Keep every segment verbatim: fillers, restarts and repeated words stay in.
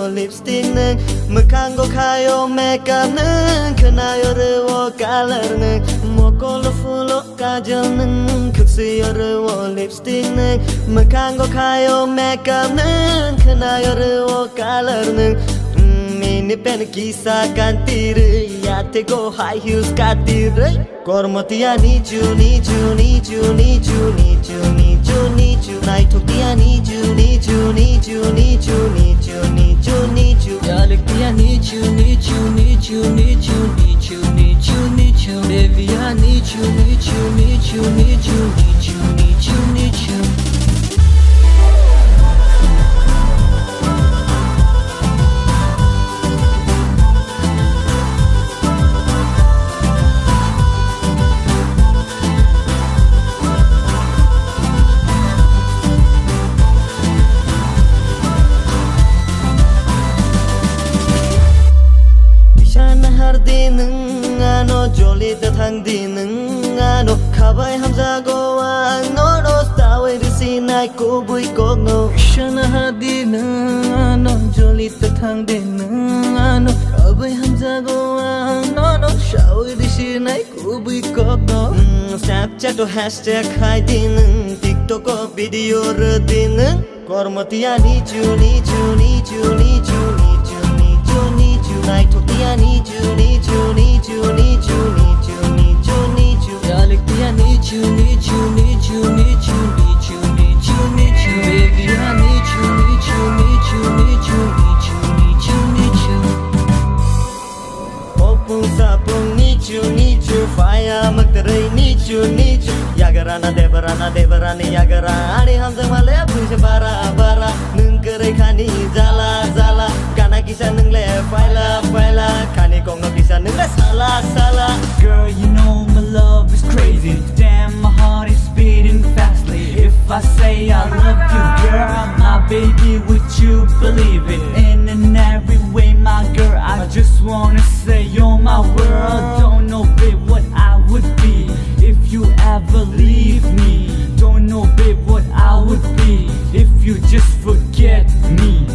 Lipstick nwng, mwkhango khaio makeup nwng, khwnaio rwo color nwng, mokolo phulo kajal nwng, khwksio rwo lipstick nwng, mwkhango khaio makeup nwng, khwnaio rwo color nwng, mm, mini pant kisa kanti rwi, yatego high heels kati rwi. Kormo tiya nichu, nichu, nichu, nichu, nichu, nichu, nichu. Naithok tiya nichu, nichu, nichu, nichu, nichu, nichu, nichu. Yalik tiya nichu, nichu, nichu, nichu, nichu, nichu, nichu. Baby ya nichu, nichu, nichu, nichu, nichu, nichu, nichu. Kisa nahar di nwng ano, joli ta thang di nwng ano, khabai hamjago ang nono, stawi risi nai kubui kokno. Kisa nahar di nwng ano, joli ta thang di nwng ano, khabai hamjago ang nono, stawi risi nai kubui kokno. Mm, Snapchat o hashtag khai di nwng, TikTok o video rw di nwng. Kormo tiya nichu, nichu, nichu, nichu, nichu, nichu, nichu. Naithok tiya nichu, nichu, nichu, nichu, nichu, nichu, nichu. Yalik tiya nichu, nichu, nichu, nichu, nichu, nichu, nichu. Baby ya nichu, nichu, nichu, nichu, nichu, nichu, nichu. Opung sapung nichu nichu, fire maktarei nichu nichu. Yagarana debarana debarani yagara, ani hamjak male puisa bara bara. Nwng kwrwi khani jala jala, gana kisa nwng le paila paila, khani kongno kisa nwng le sala sala. Girl, you know my love is crazy. Damn, my heart is beating fastly. If I say I love you, girl, my baby, would you believe it? In and every way, my girl, I just wanna say you're my world. Don't know, babe, what I would be if you ever leave me. Don't know, babe, what I would be if you just forget me.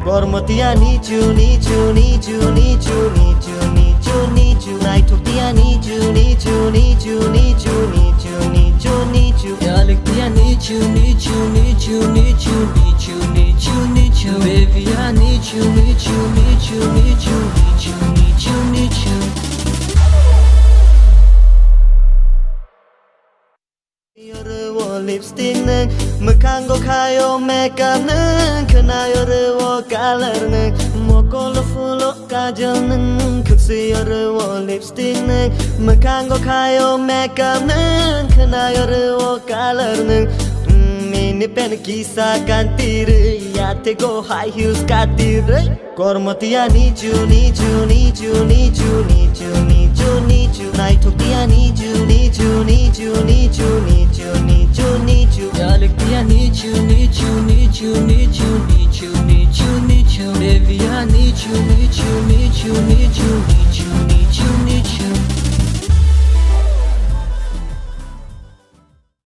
Kormo tiya nichu, nichu, nichu, nichu, nichu, nichu, nichu. Naithok tiya nichu, nichu, nichu, nichu, nichu, nichu, nichu. Yalik tiya nichu, nichu, nichu, nichu, nichu, nichu, nichu. Baby ya nichu, nichu, nichu, nichu, nichu, nichu, nichu. Yorwo lipstick nwng, mwkhango khaio makeup nwng, khwnaio rwo color nwng, mokolo phulo kajal nwng, khwksio rwo lipstick nwng, mwkhango khaio makeup nwng, khwnaio rwo color nwng, mm, mini pant kisa kanti rwi, yatego high heels kati rwi. Kormo tiya nichu, nichu, nichu, nichu, nichu, nichu, nichu. Naithok tiya nichu, nichu, nichu, nichu, nichu, nichu, nichu. Yalik tiya nichu, nichu, nichu, nichu.